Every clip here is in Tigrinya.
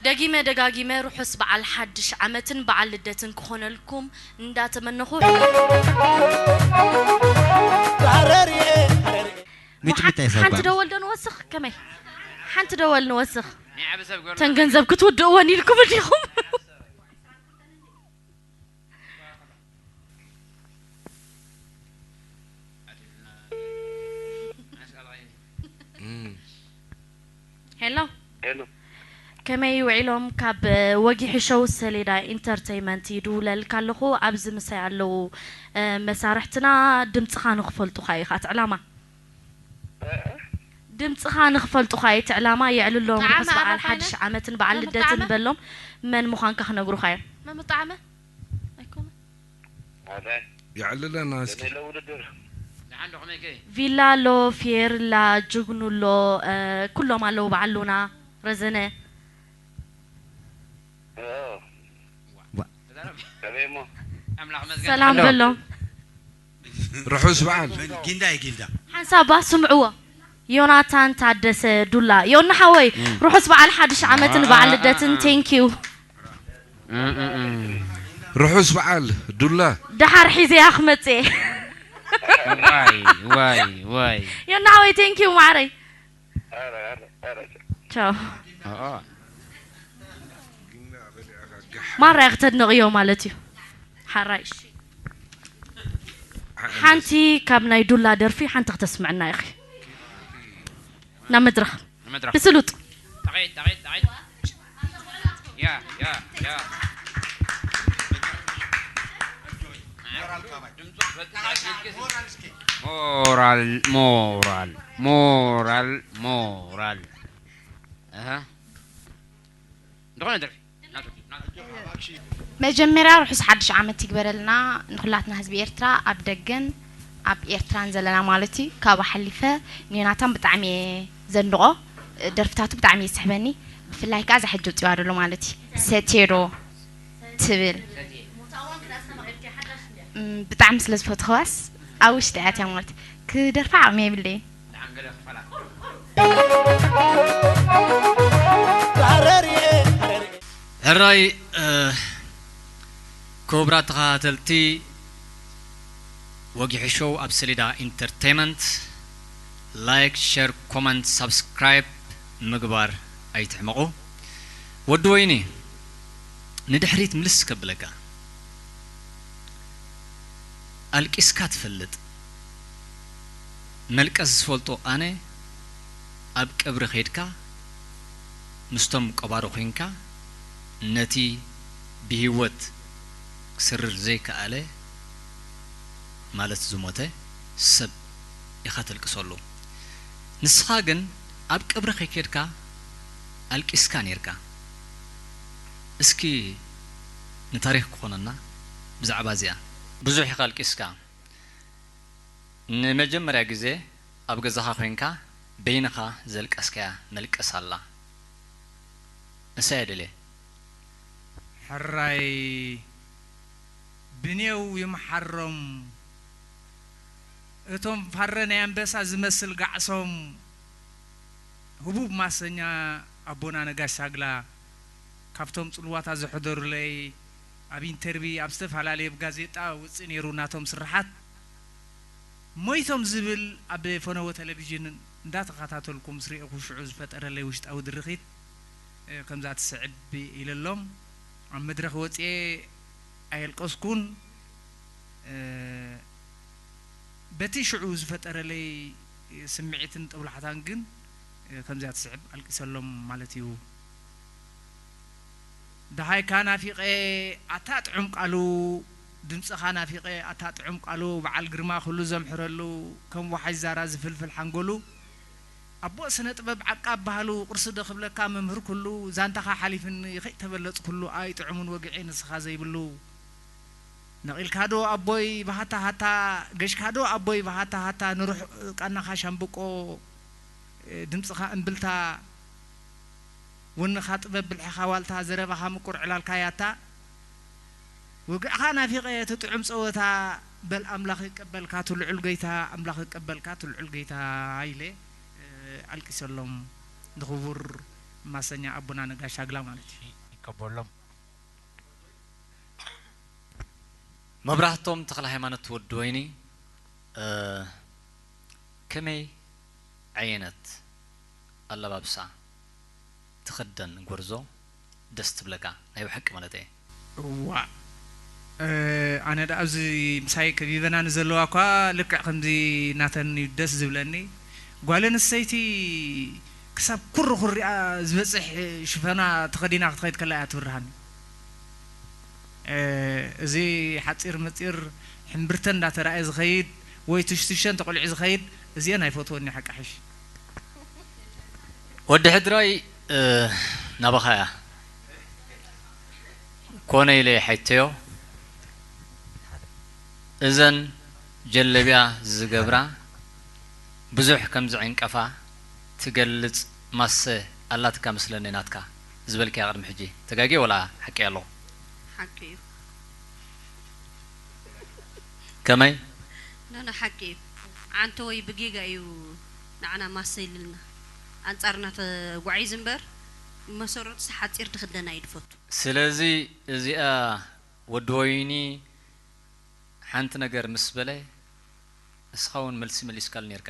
ደጊመ ደጋጊመ ርሑስ በዓል ሓድሽ ዓመትን በዓል ልደትን ክኾነልኩም እንዳተመነኹ። ሚጥሚጣ ይሰባ። ሓንቲ ደወል ዶ ንወስኽ? ከመይ? ሓንቲ ደወል ንወስኽ? ናይ ዓቢ ሰብ ገርዶ። ተን ገንዘብ ክትውድእወን ኢልኩም እንዲኹም። ሄሎ። ሄሎ። ከመይ ውዒሎም? ካብ ወጊሒ ሾው ሰሌዳ ኢንተርተይመንት ይድውለልካ ኣለኹ። ኣብዚ ምሳይ ኣለዉ፣ እ፣ መሳርሕትና። ድምፅኻ ንኽፈልጡኻ እዩ እቲ ዕላማ። ድምፅኻ ንኽፈልጡኻ እዩ እቲ ዕላማ። የዕልሎም ጣዕመ ርሑስ በዓል ኣባኻ ሓድሽ ዓይነት? ዓመትን በዓል መምጣዕመ? ልደትን በሎም። መን ምዃንካ ክነግሩኻ እዮም። መምጣዕመ? ኣይኮነ። ኣረ፣ የዕልለና እስኪ። የለ ውድድር። ደሓን ዶ ከመይ ከ? ቪላ ኣሎ፣ ፊየር ኣላ፣ ጅግኑ ኣሎ፣ እ፣ ኩሎም ኣለዉ። በዓል ሉና፣ ረዘነ። ኦ። ዋ። ተዛረብ። ከመይ እሞ? ኣምላኽ መስገን። ሰላም ኣሎ። በሎም። ርሑስ በዓል። ጊንዳ እዩ፣ ጊንዳ። ሓንሳብ ባ ስምዕዎ። ዮናታን ታደሰ ዱላ። ዮና ሓወይ፣ እም። ርሑስ በዓል ሓድሽ ዓመትን አ፣ በዓል አ፣ አ፣ ልደትን። አ። ቴንክ ዩ። እ፣ እ፣ እ። ርሑስ በዓል ዱላ። ደሓር ሒዘያ ክመጽእ እየ። ዋይ፣ ዋይ፣ ዋይ። ዮና ሓወይ፣ ቴንክ ዩ ማዕረይ። ቻው። ኦ፣ ኦ። ማራ ኢኺ ተድንቕዮ ማለት እዩ። ሓራይ። ሓንቲ ካብ ናይ ዱላ ደርፊ ሓንቲ ክተስምዕና ኢኺ። ናብ መድረኽ። መድረኽ። ብስሉጥ። ጣቒት፣ ጣቒት፣ ጣቒት። ያ፣ ያ፣ ያ። ሞራል፣ ሞራል፣ ሞራል፣ ሞራል። ኣሃ። ዝኾነ ደርፊ። ናቱ፣ ናቱ። መጀመርያ ርሑስ ሓድሽ ዓመት ይግበረልና ንኹላትና ህዝቢ ኤርትራ፣ ኣብ ደገን ኣብ ኤርትራን ዘለና ማለት እዩ። ካብኡ ሓሊፈ ንዮናታን ብጣዕሚ እየ ዘድንቖ፣ ደርፍታቱ ብጣዕሚ እየ ዝስሕበኒ። ብፍላይ ከኣ እዛ ሕጂ ኣውጺዋ ደሎ ማለት እዩ፣ ሰትየ ዶ ትብል። እም፣ ብጣዕሚ ስለ ዝፈትኽዋስ ኣብ ውሽጢ ኣትያ ማለት እዩ። ክደርፋ ዓቕሚ የብለይን። ሕራይ፣ እ፣ ክቡራት ተኸታተልቲ ወጊሑ ሾው ኣብ ሰሌዳ ኢንተርቴይመንት፣ ላይክ፣ ሸር፣ ኮመንት፣ ሳብስክራይብ ምግባር ኣይትሕመቑ። ወዲ ወይኒ፣ ንድሕሪት ምልስ ከብለካ፣ ኣልቂስካ ትፈልጥ? መልቀስ ዝፈልጦ ኣነ፣ ኣብ ቀብሪ ኸይድካ ምስቶም ቀባሮ ኮይንካ ነቲ ብህይወት ክስርር ዘይከኣለ፣ ማለት ዝሞተ ሰብ ኢኻ ተልቅሰሉ። ንስኻ ግን ኣብ ቀብሪ ከይከድካ ኣልቂስካ ኔርካ። እስኪ ንታሪኽ ክኾነና ብዛዕባ እዚኣ። ብዙሕ ኢኻ ኣልቂስካ። ንመጀመርያ ግዜ ኣብ ገዛኻ ኮይንካ በይንኻ ዘልቀስካያ መልቀስ ኣላ። ንሳ እየ ደልየ። ሕራይ ብኔው ይምሓሮም፣ እቶም ፋረ ናይ ኣንበሳ ዝመስል ጋዕሶም፣ ህቡብ ማሰኛ ኣቦና ነጋሽ ሳግላ፣ ካብቶም ጽልዋታት ዝሕደሩለይ፣ ኣብ ኢንተርቪ፣ ኣብ ዝተፈላለየ፣ ኣብ ጋዜጣ ውጽእ ነይሩ ናቶም ስርሓት። ሞይቶም ዝብል ኣብ ፈነወ ቴሌቪዥን እንዳተኸታተልኩ ምስ ርኤኹ ሽዑ ዝፈጠረለይ ውሽጣዊ ድርኺት፣ እ፣ ከምዛ ትስዕብ ኢለሎም። ኣብ መድረኽ ወፅኤ ኣየልቀስኩን። እ፣ በቲ ሽዑ ዝፈጠረለይ ስምዒትን ጥብላሕታን ግን፣ እ፣ ከምዚኣ ትስዕብ ኣልቂሰሎም ማለት እዩ። ደሃይካ ናፊቐ ኣታ ጥዑም ቃሉ፣ ድምጽኻ ናፊቐ ኣታ ጥዑም ቃሉ፣ በዓል ግርማ ኩሉ ዘምሕረሉ፣ ከም ወሓጅ ዛራ ዝፍልፍል ሓንጎሉ፣ ኣቦ ስነ ጥበብ ዓቃብ ባህሉ፣ ቅርሲ ዶ ክብለካ መምህር ኩሉ፣ ዛንታኻ ሓሊፍኒ ከይተበለጽኩሉ፣ ኣይ ጥዑምን ወግዒ ንስኻ ዘይብሉ። ነቒልካ ዶ ኣቦይ ብሃታ ሃታ፣ ገሽካ ዶ ኣቦይ ብሃታ ሃታ፣ ንሩሕ ቃናኻ ሻምብቆ፣ ድምጽኻ እምብልታ፣ ወንኻ ጥበብ ብልሕኻ ዋልታ፣ ዘረባኻ ምቁር ዕላልካ ያታ፣ ወግዕኻ ናፊቐ እቲ ጥዑም ጸወታ፣ በል ኣምላኽ ይቀበልካ እቲ ልዑል ጎይታ፣ ኣምላኽ ይቀበልካ እቲ ልዑል ጎይታ ኢለ፣ እ፣ ኣልቂሰሎም ንኽቡር ማሰኛ ኣቦና ነጋሽ ኣግላ ማለት እዩ። ይቀበሎም። መብራህቶም ተኽለ ሃይማኖት ወዲ ወይኒ፣ እ፣ ከመይ ዓይነት ኣለባብሳ ትኽደን ጎርዞ ደስ ትብለካ? ናይ ብሓቂ ማለት እየ። እዋ፣ እ፣ ኣነ ደኣ ኣብዚ ምሳይ ከቢበና ንዘለዋ እኳ ልክዕ ከምዚ ናተን እዩ ደስ ዝብለኒ። ጓል ኣንስተይቲ ክሳብ ኩሪ ኩሪኣ ዝበጽሕ ሽፈና ተኸዲና ክትኸይድ ከላ እያ ትብርሃኒ። እ፣ እዚ ሓጺር መጺር ሕምብርተን እንዳተራእየ ዝኸይድ ወይ ትሽትሸን ተቆሊዑ ዝኸይድ እዚአን ኣይፈትወኒ ሓቂ ሓሽ። ወዲ ሕድራይ፣ እ፣ ናባኻ እያ። ኮነ ኢለ ይሓይተዮ። እዘን ጀለብያ ዝገብራ ብዙሕ ከም ዝዕንቀፋ ትገልጽ ማሰ ኣላትካ መስለኒ ናትካ ዝበልክያ ቅድሚ ሕጂ። ተጋግየ ወላ ሓቂ ኣሎ? ሓቂ እዩ። ከመይ? ኖ፣ ኖ፣ ሓቂ እዩ። ዓንተወይ ብጌጋ እዩ ንዓና ማሰ ኢሉልና። ኣንጻርና ተጓዒዙ እምበር፣ ብመሰረቱስ ሓጺር ትኽደን እዩ ዝፈቱ። ስለዚ እዚኣ ወዲ ወይኒ ሓንቲ ነገር ምስ በለ፣ እስኻ እውን መልሲ መሊስካሉ ነይርካ፣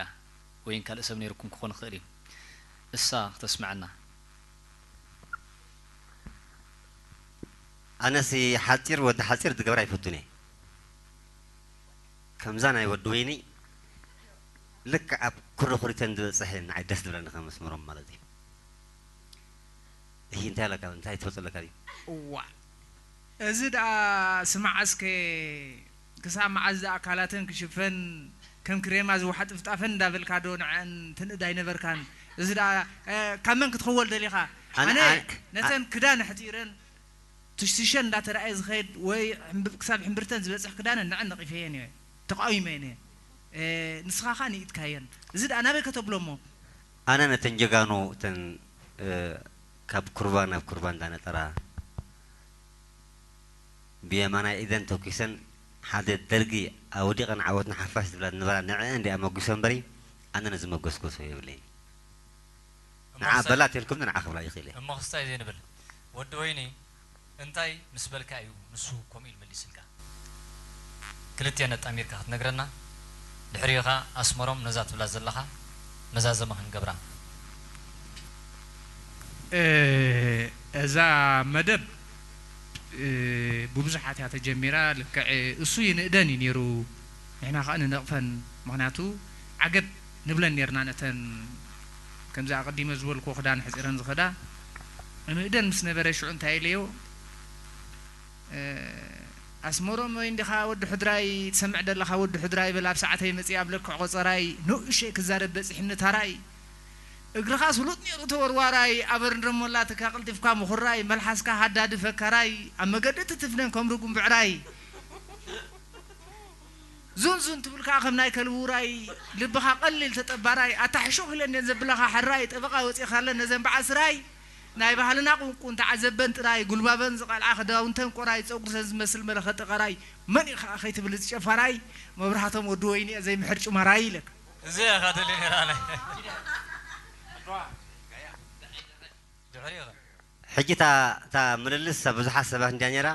ወይን ካልእ ሰብ ነይርኩም ክኾን ይኽእል እዩ። እሳ ክተስምዐና። ኣነሲ ሓጺር ወዲ ሓጺር ዝገብራ ኣይፈቱን እየ። ከምዛ ናይ ወዲ ወይኒ ልክዕ ኣብ ኩርኩሪተን ዝበጽሕ ንዓይ ደስ ዝብለኒ ከም መስመሮም ማለት እዩ። እሂ እንታይ ኣለካ? እንታይ ትፈልጦ ኣለካ ድዩ? እዋ፣ እዚ ደኣ ስማዕ እስከ፣ ክሳብ መዓዝ ደኣ ኣካላተን ክሽፈን፣ ከም ክሬማ ዝወሓጥ ጥፍጣፈን እንዳበልካ ዶ ንዐን ትንእድ ኣይነበርካን? እዚ ደኣ፣ እ፣ ካብ መን ክትኽወል ደሊኻ? ኣነ፣ ኣነ ኣነ፣ ነተን ክዳን ኣሕጺረን፣ ትሽትሸን እንዳተራእየ ዝኸይድ ወይ ሕምብ-፣ ክሳብ ሕምብርተን ዝበጽሕ ክዳነን ንዐን ነቒፈየን እየ፣ ተቃዊመየን እየ። እ፣ ንስኻ ኸኣ ንኢድካየን። እዚ ደኣ ናበይ ከተብሎ እሞ? ኣነ ነተን ጀጋኑ፣ እተን፣ እ፣ ካብ ኩርባ ናብ ኩርባ እንዳነጠራ፣ ብየማናይ ኢደን ተኩሰን ሓደ ደርጊ ኣውዲቐን ዓወት ንሓፋሽ ዝብላ ዝነበራ ንዐአን እንዲ ኣመጉሰ እምበሪ፣ ኣነ ነዚ መጎስጎሶ የብለይን። እሞ ንዓ ክስታይ በላ ተልኩም ንዓ ክብላ ይኽእል እየ። እሞ ክስታይ ዘይንብል። ወዲ ወይኒ፣ እንታይ ምስ በልካ እዩ ንሱ ከምኡ ኢሉ መሊስልካ? ክልቲኤን ኣጣሚርካ ክትነግረና፣ ድሕሪኡ ኸኣ ኣስመሮም ነዛ ትብላ ዘለኻ መዛዘሚ ክንገብራ። እ፣ እዛ መደብ፣ እ፣ ብብዙሓት እያ ተጀሚራ። ልክዕ እሱ ይንእደን እዩ ነይሩ፣ ንሕና ኸኣ ንነቕፈን። ምኽንያቱ ዓገብ ንብለን ነይርና ነተን ከምዚ ኣቐዲመ ዝበልኩ ክዳን ሕጺረን ዝኸዳ። ንእደን ምስ ነበረ ሽዑ እንታይ ኢለዮ፣ እ፣ ኣስመሮም ወይ እንዲኻ ወዲ ሕድራይ ትሰምዕ ደለኻ፣ ወዲ ሕድራይ በል ኣብ ሰዓተይ መጺእ ኣብ ለክዕ ቆጸራይ ንኡሸይ ክዛረብ በጺሕኒ ታራይ። እግርኻ ስሉጥ ነይሩ ተወርዋራይ፣ ኣበር እንደሞላትካ ቅልጢፍካ ምኹራይ፣ መልሓስካ ሃዳዲ ፈከራይ፣ ኣብ መገዲ ትትፍነን ከም ርጉም ብዕራይ። ዙን ዙን ትብል ከኣ ከም ናይ ከልቢ ውራይ፣ ልብኻ ቀሊል ተጠባራይ፣ ኣታ ሕሹኽ ኢለን እየን ዘብላኻ ሕራይ፣ ጠበቓ ወጺእኻለን ነዘን በዓስራይ፣ ናይ ባህልና ቁንቁን ተዓዘበን ጥራይ፣ ጉልባበን ዝቐልዓ ክዳውንተን ቆራይ፣ ጸጉርተን ዝመስል መለኸጢ ቀራይ፣ መን እዩ ከኣ ከይትብል እዚ ጨፋራይ፣ መብራህቶም ወዲ ወይኒ እየ ዘይምሕር ጩማራይ ኢለካ። እዚ እያ ካተሊን ኢራነ። ድሕሪኡ ኸ? ሕጂ እታ፣ እታ ምልልስ ኣብ ብዙሓት ሰባት እንድያ ነይራ።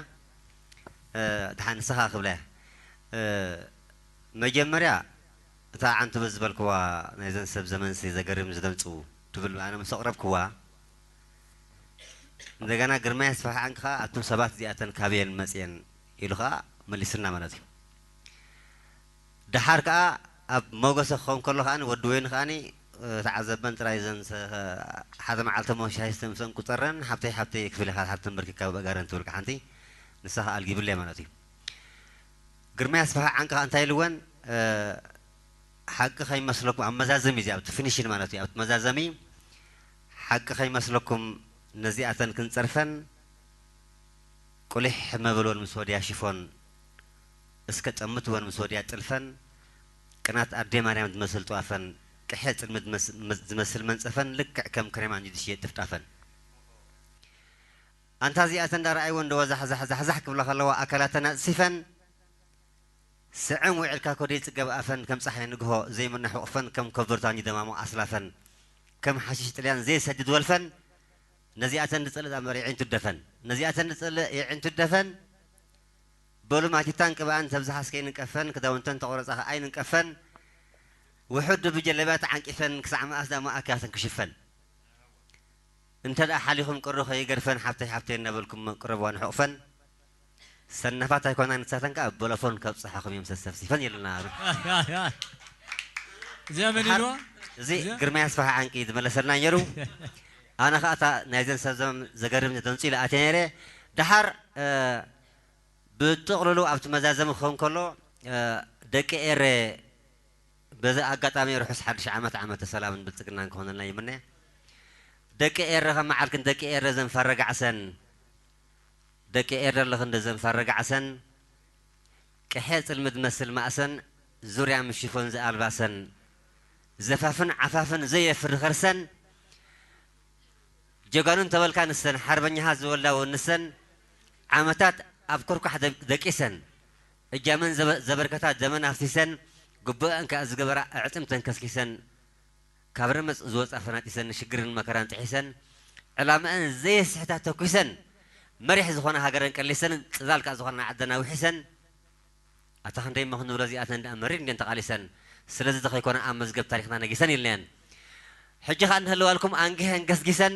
እ፣ ደሓን ንስኻ ክብላ እያ። እ፣ መጀመርያ እታ ዓንቱ በዚ ዝበልክዋ ናይዘን ሰብ ዘመንሲ ዘገርም ዝደምፅው ትብል ኣነ ምስ ኣቕረብክዋ፣ እንደገና ግርማይ ኣስፋሓ ዓንቂ ኸዓ ኣቱም ሰባት እዚኣተን ካበየን መፅየን ኢሉ ኸዓ መሊስና ማለት እዩ። ደሓር ከኣ ኣብ ሞገሰ ክኸውን ከሎ ከኣ ወዲ ወይኒ ከኣ ተዓዘበን ጥራይ ዘን ሓደ መዓልቲ ሞ ሻሂ ምስአን ቁፀረን ሓብተይ ሓብተይ ክፍል ኢኻ ሓብተን በርኪካ ብእጋረን ትብል ሓንቲ ንሳ ከኣ ኣልጊብለይ ማለት እዩ። ግርማይ ኣስፋሓ ዓንቂ ከኣ እንታይ ኢልወን ሓቂ ከይመስለኩም ኣብ መዛዘሚ እዚ ኣብቲ ፊኒሽን ማለት እዩ ኣብቲ መዛዘሚ ሓቂ ከይመስለኩም ነዚኣተን ክንፀርፈን ቁሊሕ መበልወን ምስ ወድያ ሽፎን እስከ ጠምትወን ምስ ወድያ ጥልፈን ቅናት ኣዴ ማርያም ዝመስል ጥዋፈን ቅሐ ጽልሚ ዝመስል መንጸፈን ልክዕ ከም ክሬም ኣንጂ ዝሽየጥ ጥፍጣፈን ኣንታ እዚኣተን እንዳረኣይወን ደወ ዛሕዛሕ ዛሕዛሕ ክብላ ከለዋ ኣካላተን ኣጽሲፈን ስዕም ውዒልካ ኮዲ ጽገብ ኣፈን ከም ጸሓይ ንግሆ ዘይምነ ሕቑፈን ከም ኮበርታኝ ደማሙ ኣስላፈን ከም ሓሽሽ ጥልያን ዘይሰድድ ወልፈን ነዚኣተን ዝጸልእ ዛመር የዒንቱ ደፈን ነዚኣተን ዝጸልእ የዒንቱ ደፈን በሉ ማቲታን ቅብኣን ተብዝሓስ ከይንንቀፈን ክዳውንተን ተቆረጻ ከኣ ኣይንንቀፈን ውሑድ ብጀለብያ ተዓንቂፈን ክሳዕ መኣስ ዳሞ ኣካያተን ክሽፈን እንተ ደኣ ሓሊኹም ቅሩ ከይገድፈን ሓብተይ ሓብተይ እናበልኩም ቅረብዋ ንሕቑፈን ሰነፋት ኣይኮና ንሳተን ከኣ በለፎን ከብጽሓኹም እዮም ሰሰፍሲፈን ይብልና እዚኣ መን ኢልዋ እዚ ግርማይ ኣስፋሓ ዓንቂ ዝመለሰልና ነይሩ ኣነ ከኣ እታ ናይዘን ሰብ ዘገርም ደንጹ ኢለ ኣትየ ነይረ ደሓር ብጥቕልሉ ኣብቲ መዛዘሚ ክኸውን ከሎ ደቂ ኤረ በዚ ኣጋጣሚ ርሑስ ሓድሽ ዓመት ዓመተ ሰላምን ብልጽግናን ክኾነልና ይምነ። ደቂ ኤረ ከም መዓልክን ደቂ ኤረ ዘንፋረጋዕሰን ደቂ ኤረ ኣለኽን ዘንፋረጋዕሰን ቅሐ ጽልሚ ዝመስል ማእሰን ዙርያ ምሽፎን ዝኣልባሰን ዘፋፍን ዓፋፍን ዘየፍሪ ኸርሰን ጀጋኑ እንተበልካ ንሰን ሓርበኛኻ ዝወልዳ ወንሰን ዓመታት ኣብ ኮርኳሕ ደቂሰን እጃመን ዘበርከታ ደመን ኣፍሲሰን ግቡአን ከኣ ዝገበራ ኣዕፅምተን ከስኪሰን ካብ ረመፅ ዝወፃ ፈናጢሰን ንሽግርን መከራን ጥሒሰን ዕላመአን ዘየስሕታ ተኩሰን መሪሕ ዝኾነ ሃገረን ቀሊሰን ፅላል ከኣ ዝኾነ ዓደና ውሒሰን ኣታ ክንደይ እሞ ክንብሎ እዚኣተን ደኣ መሪር እንድየን ተቓሊሰን ስለዚ ተኸይኮነ ኣብ መዝገብ ታሪኽና ነጊሰን ኢልናየን ሕጂ ኸኣ እንህልዋልኩም ኣንጊሀን ገስጊሰን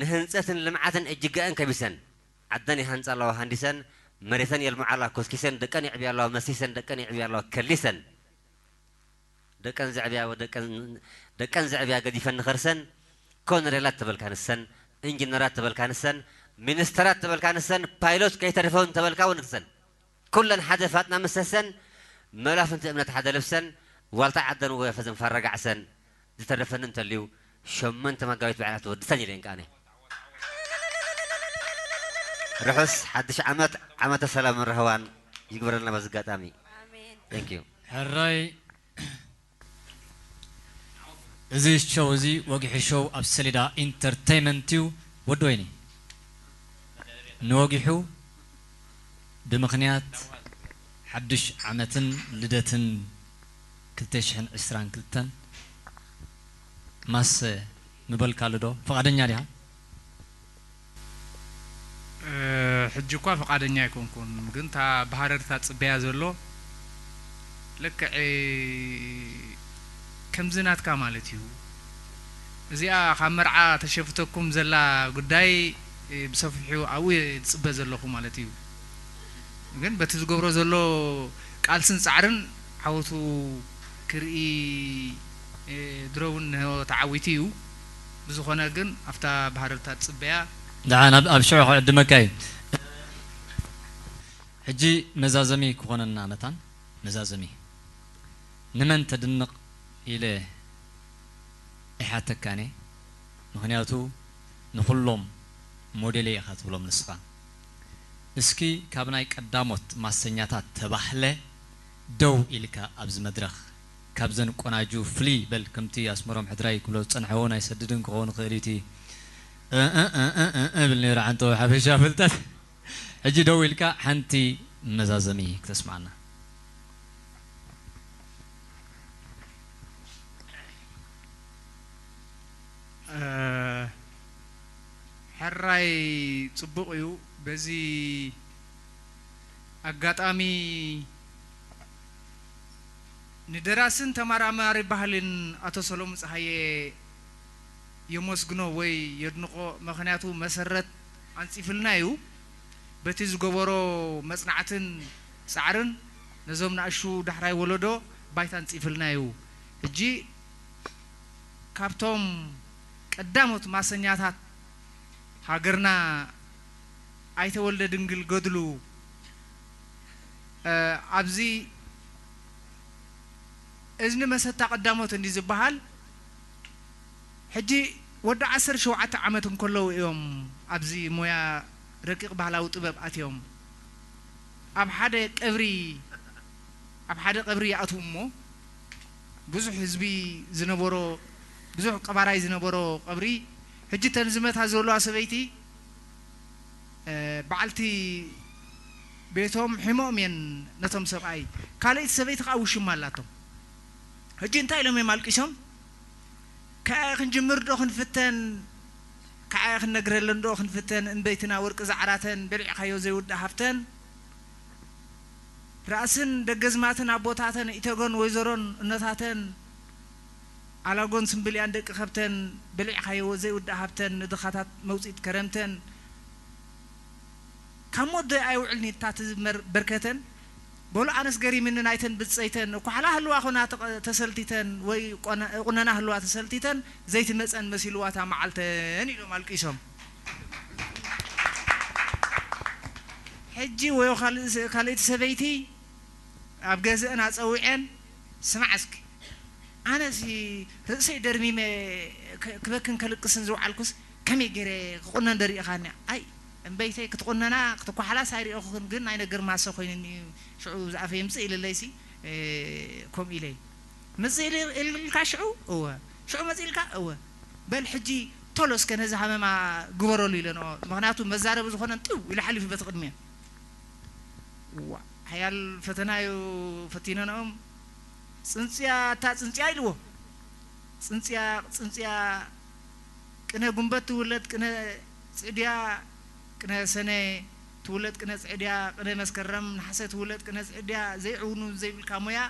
ንህንፀትን ልምዓትን እጅገአን ከቢሰን ዓደን ይሃንፃ ኣለዋ ሃንዲሰን መሬተን የልምዓ ኣለዋ ኮስኪሰን ደቀን የዕብያ ኣለዋ መሲሰን ደቀን የዕብያ ኣለዋ ከሊሰን ደቀን ዘዕብያ ደቀን ዘዕብያ ገዲፈን ንኸርሰን ኮነሬላት ተበልካ ንሰን፣ ኢንጂነራት ተበልካ ንሰን፣ ሚኒስተራት ተበልካ ንሰን፣ ፓይሎት ከይተርፈውን ተበልካ እውን ንሰን። ኩለን ሓደ ፋጥና ምስ ሰሰን፣ መላፍንቲ እምነት ሓደ ልብሰን፣ ዋልታ ዓደን ወፈ ዘንፋረጋዕሰን፣ ዝተረፈኒ እንተልዩ ሸሞንተ መጋቢት ባዕላ ትወድሰን ኢለን ከኣነ። ርሑስ ሓድሽ ዓመት ዓመተ ሰላምን ራህዋን ይግበረልና በዚ ኣጋጣሚ። Thank you። ሕራይ እዚ ሾው እዚ ወጊሑ ሾው ኣብ ሰሌዳ ኢንተርተይመንት እዩ ወዲ ወይኒ ንወጊሑ ብምኽንያት ሓዱሽ ዓመትን ልደትን ክልተ ሽሕን ዕስራን ክልተን ማሰ ምበልካሉ ዶ ፍቓደኛ ዲኻ? ሕጂ እኳ ፍቓደኛ ኣይኮንኩን፣ ግን እታ ብሃረርታ ዝጽበያ ዘሎ ልክዕ ከምዚ ናትካ ማለት እዩ። እዚኣ ካብ መርዓ ተሸፍተኩም ዘላ ጉዳይ ብሰፊሑ ኣብኡ እየ ዝጽበ ዘለኹ ማለት እዩ። ግን በቲ ዝገብሮ ዘሎ ቃልስን ጻዕርን ዓወቱ ክርኢ ድሮ እውን ንህወ ተዓዊቱ እዩ። ብዝኾነ ግን ኣብታ ብሃረርታ ትጽበያ። ደሓን ኣብ ኣብ ሽዑ ክዕድመካ እዩ። ሕጂ መዛዘሚ ክኾነና መታን መዛዘሚ ንመን ተድንቕ ኢለ ኣይሓተካን እየ። ምኽንያቱ ንኹሎም ሞዴለይ ኢኻ ትብሎም ንስኻ። እስኪ ካብ ናይ ቀዳሞት ማሰኛታት ተባህለ ደው ኢልካ ኣብዚ መድረኽ ካብዘን ቆናጁ ፍልይ በል ከምቲ ኣስመሮም ሕድራይ ክብሎ ዝጸንሐዎ ናይ ሰድድን ክኸውን ይኽእል እዩ እቲ እብል ነይሩ ዓንተቦ ሓፈሻ ፍልጠት ሕጂ ደው ኢልካ ሓንቲ መዛዘሚ ክተስምዓና ሕራይ ጽቡቕ እዩ በዚ ኣጋጣሚ ንደራስን ተመራማሪ ባህልን ኣቶ ሰሎሙን ጸሃየ የመስግኖ ወይ የድንቆ። ምኽንያቱ መሰረት ኣንጺፍልና እዩ። በቲ ዝገበሮ መጽናዕትን ጻዕርን ነዞም ንኣሽቱ ዳሕራይ ወለዶ ባይታ ኣንጺፍልና እዩ። ሕጂ ካብቶም ቀዳሞት ማሰኛታት ሃገርና ኣይተ ወልደ ድንግል ገድሉ፣ እ፣ ኣብዚ እዝኒ መሰታ ቀዳሞት እንዲ ዝበሃል፣ ሕጂ ወዲ ዓሰርተ ሸውዓተ ዓመት እንከለዉ እዮም ኣብዚ ሞያ ረቂቕ ባህላዊ ጥበብ ኣትዮም። ኣብ ሓደ ቀብሪ፣ ኣብ ሓደ ቀብሪ ይኣትዉ እሞ፣ ብዙሕ ህዝቢ ዝነበሮ፣ ብዙሕ ቀባራይ ዝነበሮ ቀብሪ፣ ሕጂ እተን ዝመታ ዘለዋ ሰበይቲ፣ እ፣ በዓልቲ ቤቶም ሒሞኦም እየን ነቶም ሰብኣይ። ካልኣይቲ ሰበይቲ ከኣ ውሽማ ኣላቶም። ሕጂ እንታይ ኢሎም እዮም ኣልቂሶም? ከኣ ክንጅምር ዶ ክንፍተን? ከኣ ክንነግረለን ዶ ክንፍተን? እምበይትና ወርቂ ዛዕራተን፣ በሊዕካዮ ዘይውዳእ ሃፍተን። ራእስን ደገዝማትን ኣቦታተን፣ ኢተጎን ወይዘሮን እኖታተን፣ ኣላጎን ስምብልያን ደቂ ከብተን፣ በሊዕካዮ ዘይውዳእ ሃብተን፣ ንድኻታት መውጽኢት ከረምተን፣ ካብ ሞት ዶ ኣይውዕልኒ እታ ትዝመር በርከተን? በሉ ኣነስ ገሪምኒ ናይተን ብጸይተን፣ እኳ ሓላ ህልዋ ኮና ተቐ-፣ ተሰልቲተን ወይ ቆነ-፣ ቁነና ህልዋ ተሰልቲተን ዘይትመጸን መሲልዋ እታ መዓልተን ኢሎም ኣልቂሶም። ሕጂ ወዮ ካልእ-፣ ካልኣይቲ ሰበይቲ ኣብ ገዝአን ኣጸዊዐን፣ ስማዕ እስኪ፣ ኣነሲ ርእሰይ ደርሚመ ክ-፣ ክበክን ከልቅስን ዝውዓልኩስ ከመይ ገይረ ክቑነን ደሪእኻኒ? ኣይ እምበይተይ ክትቑነና ክትኳሓላስ ኣይሪእኹን፣ ግን ናይ ነገር ማሰ ኮይኑኒ እዩ። ሽዑ ዝኣፈ ይምጽእ ኢልለይሲ፣ እ፣ ከምኡ ኢለ። ምጽእ ኢል-፣ ኢልካ ሽዑ? እወ። ሽዑ መጽእ ኢልካ? እወ። በል ሕጂ ቶሎ እስከ ነዚ ሃመማ ግበረሉ ኢለንኦ። ምኽንያቱ መዛረቢ ዝኾነን ጥው ኢሉ ሓሊፉ በቲ ቅድሚኡ። ዋ፣ ሓያል ፈተና እዩ ፈቲነንኦም። ጽንጽያ፣ እታ ጽንጽያ ኢልዎ። ጽንጽያ፣ ጽንጽያ፣ ቅነ ጉንበት ትውለድ ቅነ ጽዕድያ፣ ቅነ ሰነ ትውለድ ቅነ ጽዕድያ፣ ቅነ መስከረም ነሓሰ ትውለድ ቅነ ጽዕድያ፣ ዘይዕውኑ ዘይብልካ ሞያ።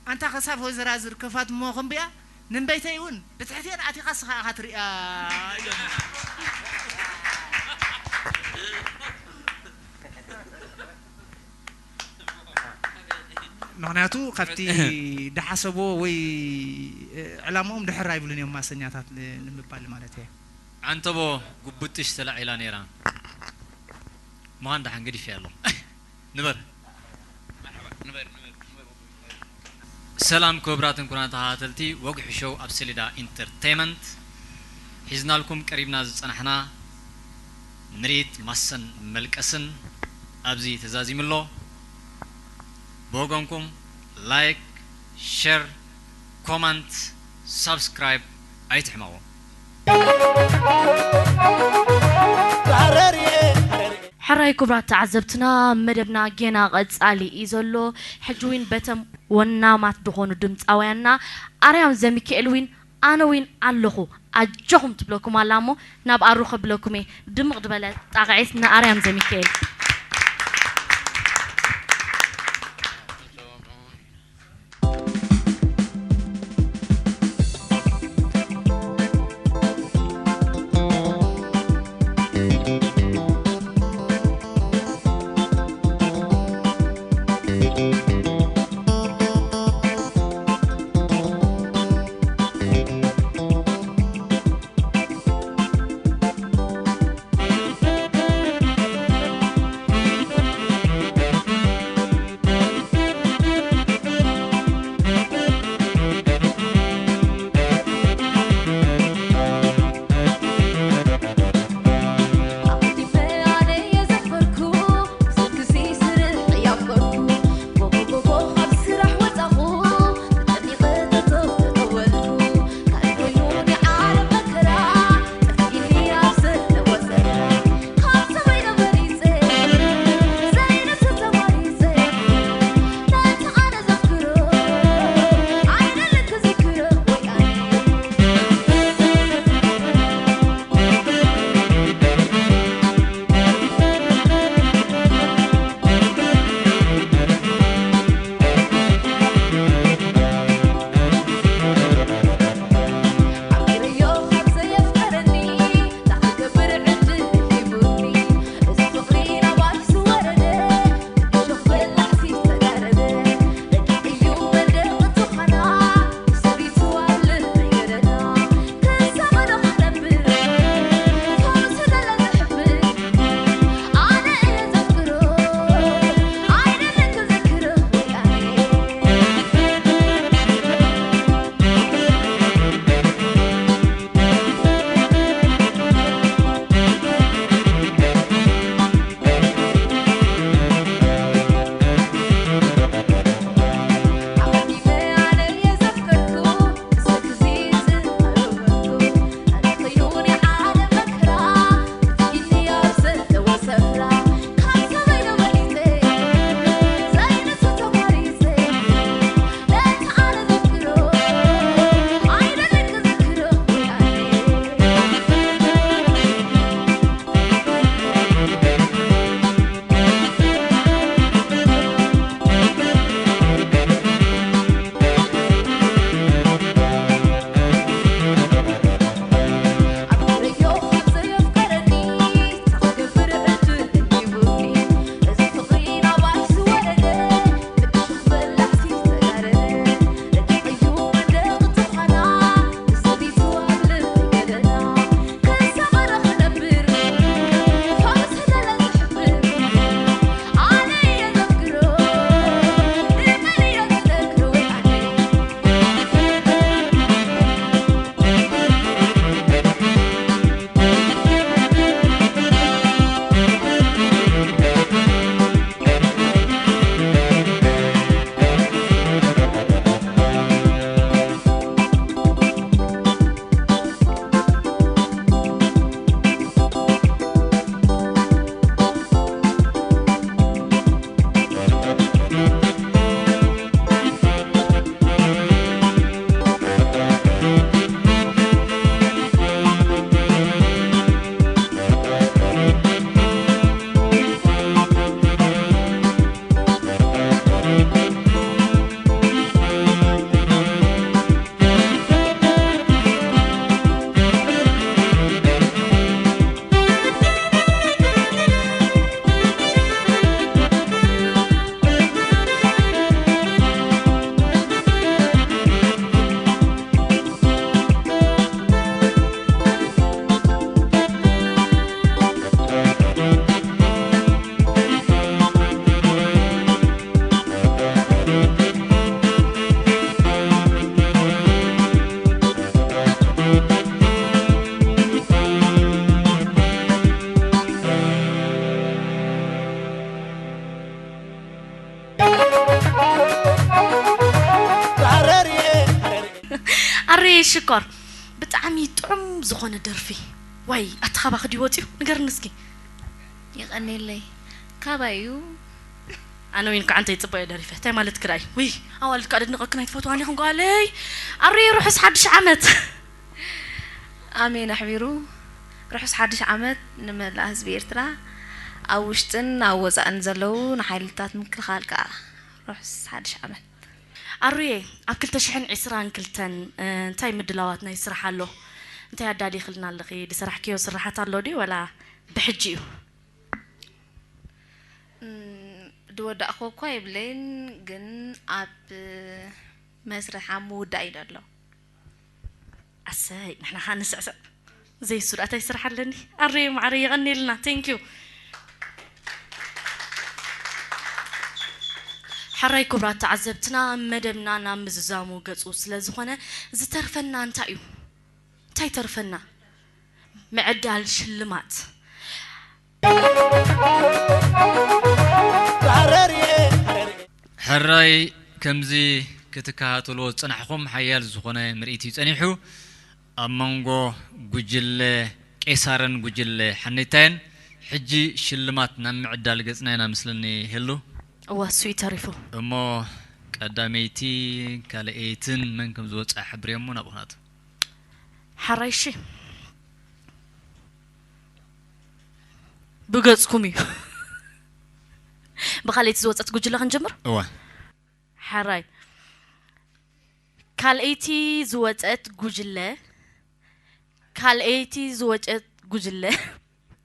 ኣንታ ከሳፍ ወይዘራዝር ከፋት እሞ ከንብያ፣ ንእምበይተይ እውን ብትሕትኤን ኣቲኻ ስኻ ኢኻ ትርእያ ኢሎም። ምኽንያቱ ካብቲ ድሓሰብዎ ወይ ዕላምኦም ድሕር ኣይብሉን እዮም ማሰኛታት ን-፣ ንምባል ማለት እየ። ዓንተቦ ጉብጥሽ ተላዒላ ነይራ። ምዃን ደሓን ገዲፍያ ኣሎ። ንበር። ሰላም ክቡራትን ክቡራን ተኸታተልቲ ወግሒ ሾው ኣብ ሰሌዳ ኢንተርቴይመንት። ሒዝናልኩም ቀሪብና ዝጸናሕና ምርኢት ማሰን መልቀስን ኣብዚ ተዛዚሙ ኣሎ። ብወገንኩም ላይክ፣ ሸር፣ ኮመንት፣ ሳብስክራይብ ኣይትሕመቑ። ሕራይ ክቡራት ተዓዘብትና፣ መደብና ጌና ቀጻሊ እዩ ዘሎ። ሕጂ እውን በተም ወናማት ዝኾኑ ድምጻውያንና ኣርያም ዘሚካኤል እውን ኣነ እውን ኣለኹ ኣጆኹም ትብለኩም ኣላ እሞ ናብ ኣሩ ከብለኩም እየ። ድምቕ ዝበለ ጣቕዒት ንኣርያም ዘሚካኤል። ኣረ ሽኮር፣ ብጣዕሚ ጥዑም ዝኾነ ደርፊ። ዋይ ኣቲ ካባኺ ድዩ ወፂኡ? ንገርኒ እስኪ። የቐኔለይ። ካባይ እዩ። ኣነ እውን ከዓ እንታይ ፅቡቅ እየ ደሪፈ። እንታይ ማለት ክራይ? ውይ ኣዋልድ ከዓ ደድንቀክን ኣይትፈትዋን ኢኹም ጓለይ። ኣረ ርሑስ ሓድሽ ዓመት። ኣሜን ኣሕቢሩ። ርሑስ ሓድሽ ዓመት ንመላእ ህዝቢ ኤርትራ፣ ኣብ ውሽጥን ኣብ ወፃእን ዘለዉ ንሓይልታት ምክልኻል ከዓ ርሑስ ሓድሽ ዓመት። ኣሩየ፣ ኣብ ክልተ ሽሕን ዕስራን ክልተን እንታይ ምድላዋት ናይ ስራሕ ኣሎ? እንታይ ኣዳሊኽልና ኣለኺ? ዝሰራሕክዮ ስራሓት ኣሎ ድዩ ወላ ብሕጂ እዩ? እም፣ ዝወዳእክዎ እኳ የብለይን፣ ግን ኣብ መስርሕ ኣብ ምውዳእ እዩ ዘሎ። ኣሰይ ንሕና ኸዓ ንስዕስዕ። ዘይሱ ደኣ እንታይ ስራሕ ኣለኒ? ኣረይ ማዕረ የቐንየልና። Thank you። ሕራይ ክቡራት ተዓዘብትና፣ መደብና ናብ ምዝዛሙ ገጹ ስለ ዝኾነ ዝተርፈና እንታይ እዩ? እንታይ ተርፈና? ምዕዳል ሽልማት። ሕራይ ከምዚ ክትከታተልዎ ዝጸናሕኹም ሓያል ዝኾነ ምርኢት እዩ ጸኒሑ። ኣብ መንጎ ጉጅለ ቄሳርን ጉጅለ ሓኔታይን ሕጂ ሽልማት ናብ ምዕዳል ገጽና ኢና ምስለኒ። ሄሉ። እዋ እሱ እዩ ተሪፉ። እሞ ቀዳመይቲ ካልኣይትን መን ከም ዝወጽኣ ሕብርዮ እሞ ናብኡ ናቱ። ሓራይ እሺ። ብገጽኩም እዩ። ብኻልኣይቲ ዝወጸት ጉጅለ ክንጅምር። እወ። ሓራይ ካልኣይቲ ዝወጸት ጉጅለ ካልኣይቲ ዝወጸት ጉጅለ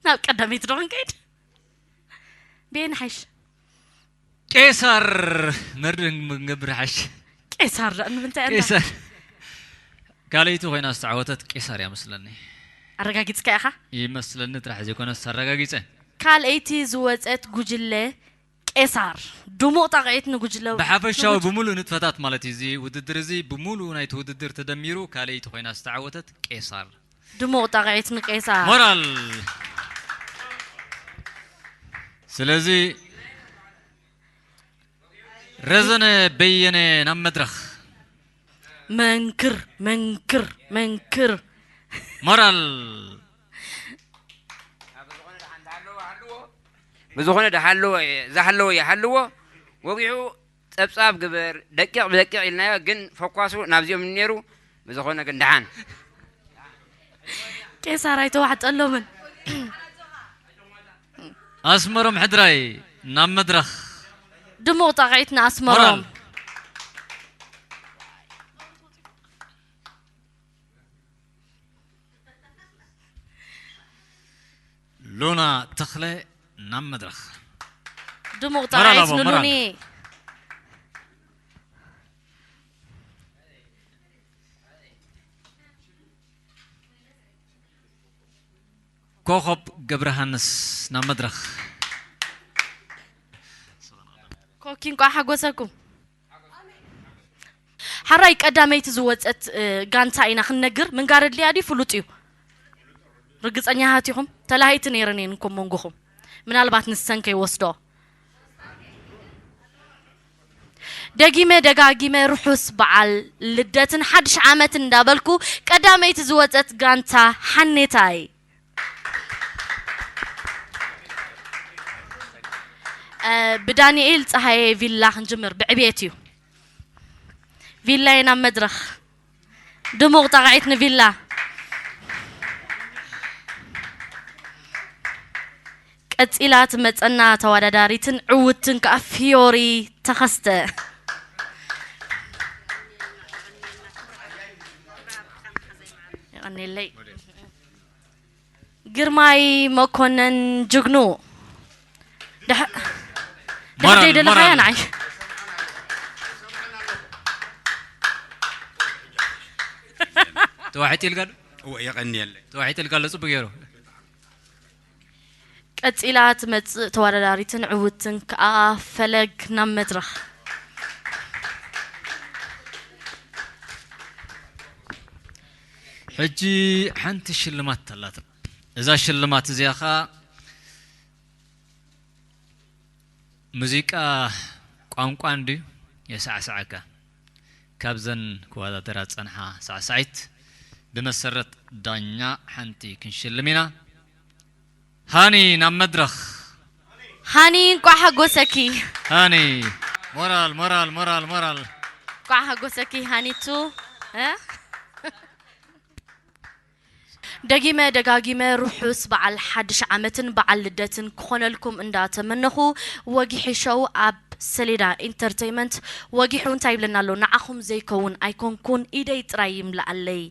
ናብ ቀዳመይቲ ዶ ክንከይድ? በየን ሓይሽ? ቄሳር መርድእ ክንገብር ሓሽ። ቄሳር ደኣ ንምንታይ ኣንታ? ቄሳር ካልኣይቲ ኮይና ዝተዓወተት ቄሳር እያ መስለኒ። ኣረጋጊጽካ ኢኻ? ይመስለኒ ጥራሕ ዘይኮነስ ኣረጋጊጸ። ካልኣይቲ ዝወጸት ጉጅለ ቄሳር ድሙቕ ጣቕዒት ንጉጅለ ብሓፈሻዊ ጉጅ- ብምሉእ ንጥፈታት ማለት እዩ። እዚ ውድድር እዚ ብምሉእ ናይቲ ውድድር ተደሚሩ ካልኣይቲ ኮይና ዝተዓወተት ቄሳር። ድሙቕ ጣቕዒት ንቄሳር። ሞራል። ስለዚ ረዘነ በየነ ናብ መድረኽ። መንክር መንክር መንክር። ሞራል። ብዝኾነ ዝሃለወ ዝሃለወ ይሃልዎ ወጊሑ ጸብጻብ ግበር ደቂቕ ብደቂቕ ኢልናዮ ግን ፈኳሱ ናብዚኦም ነይሩ። ብዝኾነ ግን ደሓን። ቄሳር ኣይተዋሕጠሎምን። ኣስመሮም ሕድራይ ናብ መድረኽ። ድሙቕ ጣቕዒት ንኣስመሮም። ሞራል። ሉና ተኽለ ናብ መድረኽ። ድሙቕ ሞራል ጣቕዒት ኣቦ፣ ሞራል። ንሉኒ። ኮኾብ ገብረሃንስ ናብ መድረኽ። ኮኪ እንቋዕ ሓጎሰኩም። ሓራይ ቀዳመይቲ ዝወፀት ጋንታ ኢና ክንነግር። ምንጋር ኣድልያ ድዩ ፍሉጥ እዩ? ርግፀኛታት ኢኹም? ተላሃይቲ ነይረን እየን እኮ መንጎኹም። ምናልባት ንሰን ከይወስዶ። ደጊመ ደጋጊመ ርሑስ በዓል ልደትን ሓድሽ ዓመትን እንዳበልኩ ቀዳመይቲ ዝወፀት ጋንታ ሓኔታይ ብዳንኤል ፀሃየ ቪላ ክንጅምር ብዕብየት እዩ። ቪላየ ናብ መድረኽ ድሙቕ ጣቕዒት ንቪላ። ቀጺላ ትመጸና ተወዳዳሪትን ዕውትን ከኣ ፊዮሪ ተኸስተ። የቐኔለይ። ግርማይ መኮነን ጅግኑ። ደሓ- ደሓ ሞራል፣ ደይደለኻያ ሞራል። ንዓይ። ተዋሒጢ ኢልካ ዶ? እወ፣ የቐንየለይ። ተዋሒጢ ኢልካ ኣሎ፣ ጽቡቕ ገይሩ። ቀጺላ ትመጽእ ተወዳዳሪትን ዕውትን ከኣ ፈለግ ናብ መድረኽ። ሕጂ ሓንቲ ሽልማት ኣላትና። እዛ ሽልማት እዚኣ ኸኣ ሙዚቃ ቋንቋ እንድዩ የሳዕስዓካ። ካብዘን ክወዳደራ ዝጸንሓ ሳዕሳዒት ብመሰረት ዳኛ ሓንቲ ክንሽልም ኢና። ሃኒ ናብ መድረኽ። ሃኒ እንቋዕ ሓጎሰኪ። ሃኒ ሞራል ሞራል ሞራል ሞራል። እንቋዕ ሓጎሰኪ ሃኒቱ። እ? ደጊመ ደጋጊመ ርሑስ በዓል ሓድሽ ዓመትን በዓል ልደትን ክኾነልኩም እንዳተመነኹ፣ ወጊሒ ሾው ኣብ ሰሌዳ ኢንተርተይመንት። ወጊሑ እንታይ ይብለና ኣሎ? ንዓኹም ዘይከውን ኣይኮንኩን፣ ኢደይ ጥራይ ይምልኣለይ።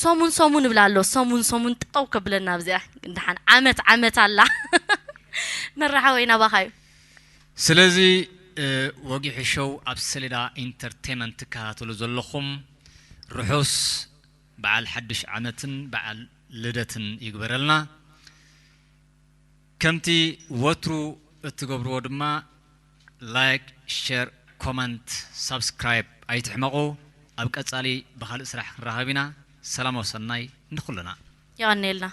ሰሙን ሰሙን ይብላ ኣሎ። ሰሙን ሰሙን ጠጠው ከብለና ኣብዚኣ። እንድሓን ዓመት ዓመት ኣላ። መራሓወይ ናባኻ እዩ። ስለዚ ወጊሒ ሾው ኣብ ሰሌዳ ኢንተርቴመንት ትከታተሉ ዘለኹም ርሑስ በዓል ሓድሽ ዓመትን በዓል ልደትን ይግበረልና። ከምቲ ወትሩ እትገብርዎ ድማ ላይክ፣ ሸር፣ ኮመንት፣ ሳብስክራይብ ኣይትሕመቑ። ኣብ ቀጻሊ ብኻልእ ስራሕ ክንራኸብ ኢና። ሰላም ወሰናይ ንኹልና። የቐንየልና።